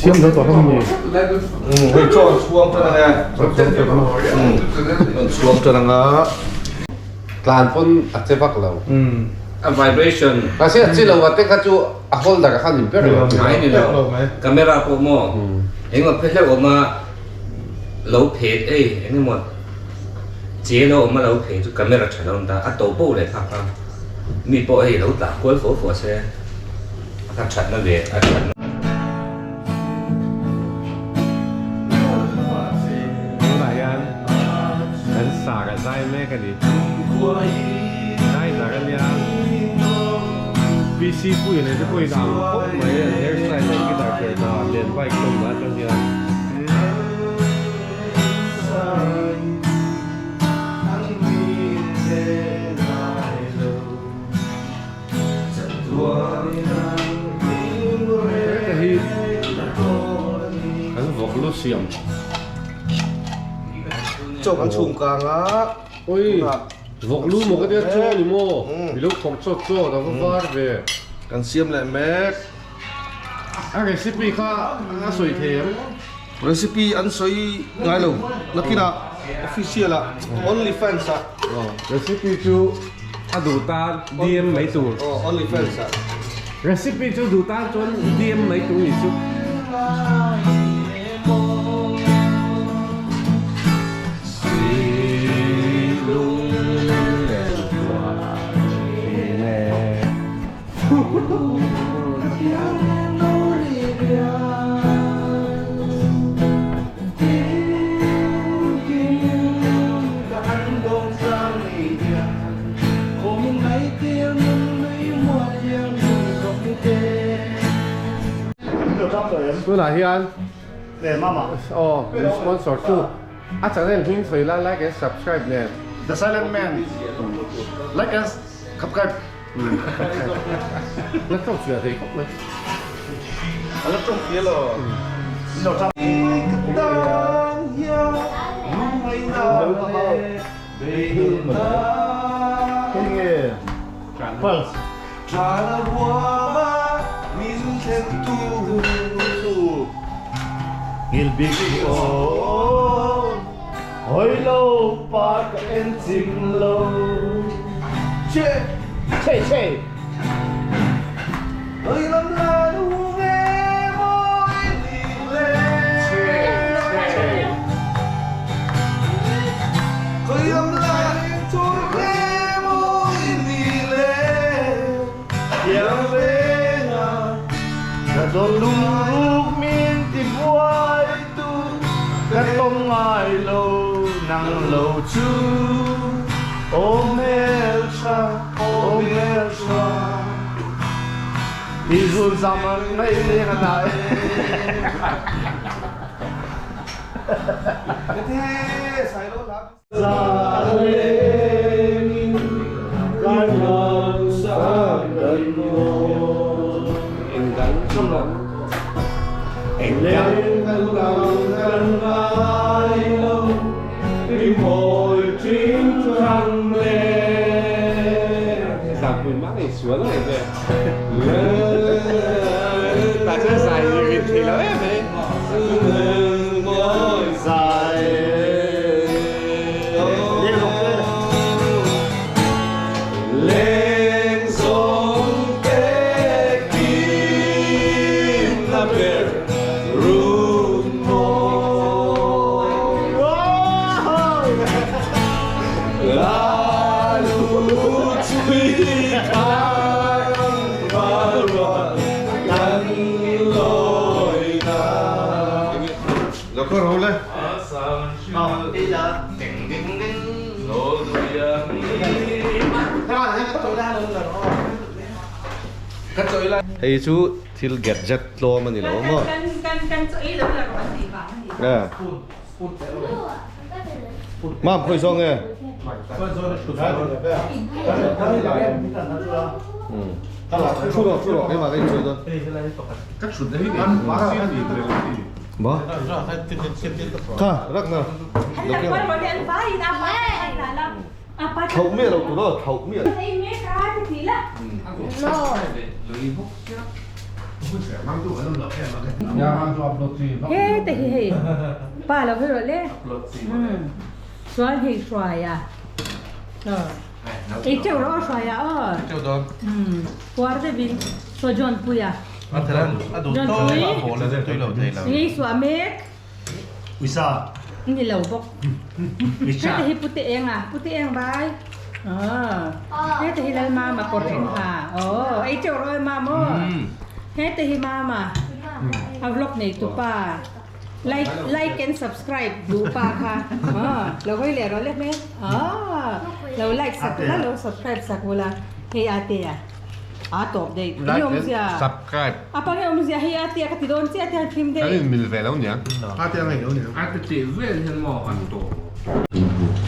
Siam zo tawh hlawm ni. Hei chaw an chhuang tan ang e. An chhuang tan ang a. Tlan pawn a che vak lo. A vibration. Mahse a chi lo a te kha chu a holder kha ni ber lo. Mai ni lo. Camera pawh maw engemaw phe hleuh awm a lo phet ei engemaw che lo awm a lo phet chu camera tha lo an ta a to poh leh phak a mi pawh hei lo tlah kual fo fo se. A thatna ve a thatna. Tunah hian kan sar a zai mek a ni. Zai dar a nia. PC pui nei te pawhin a ang khawp mai an hair style an guitar perh dan nen bike hlawm dan atang hian. Heta hi kan vawk lu siam. Chaw kan chhum kang a. Oi, vawk lu maw ka tia chaw ni maw? Mi lo khawrh chawt chawt a va var ve. Kan siam leh mek. A recipe kha a sawi thei em? Recipe an sawi ngai lo. Nakinah official ah only fans ah. Recipe chu a duh tan DM mai tur. Aw only fans ah. Recipe chu duh tan chuan DM mai tur ni chu. Tunah hian aw min sponsor tu a channel hming sawi la like and subscribe nen. The Silent Man like and subscribe. La tawng fiah thei khawp mai. A la tawng fiah lo. Ka tawng ngai lo nang lo chu Aw hmeltha, aw hmeltha Hi zul zam ah ngaih leng a nai. Hei chu thil gadget tlawm a ni lo maw? Mam khawi zawng nge? Thu rawh thu rawh keimah ka inchawih dawn. Ba? Kha rak na. Thauh miah lo tur aw thauh miah. He te hi hei pa lo hi rawh le chuan hei hruaia ei teuh rawh aw hruaia aw puar deuhin saw John Puia John Pui ngei suah mek ni lo bawk hete hi pute eng a pute eng vai hete hi Lalmama kawr eng ha aw ei teuh rawh aw mama aw hete hi mama a vlog nei tu pa like like and subscribe duh pa kha aw lo hawi leh rawh le hmel aw lo like sak ula lo subscribe sak ula hei a te a a tawp daih Like and subscribe. A pa nge awmzia hei a tia ka ti dawn chiah tiang thim daih. Kan in mil ve lo niang. A tia ngei lo niang. A ti tih vel hian maw an tawh.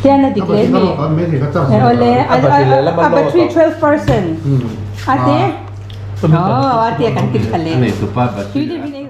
Tian a dik leh mi. Awle a battery 12% a ti. Oh a tia kan ti tha leh. A nei tupa battery.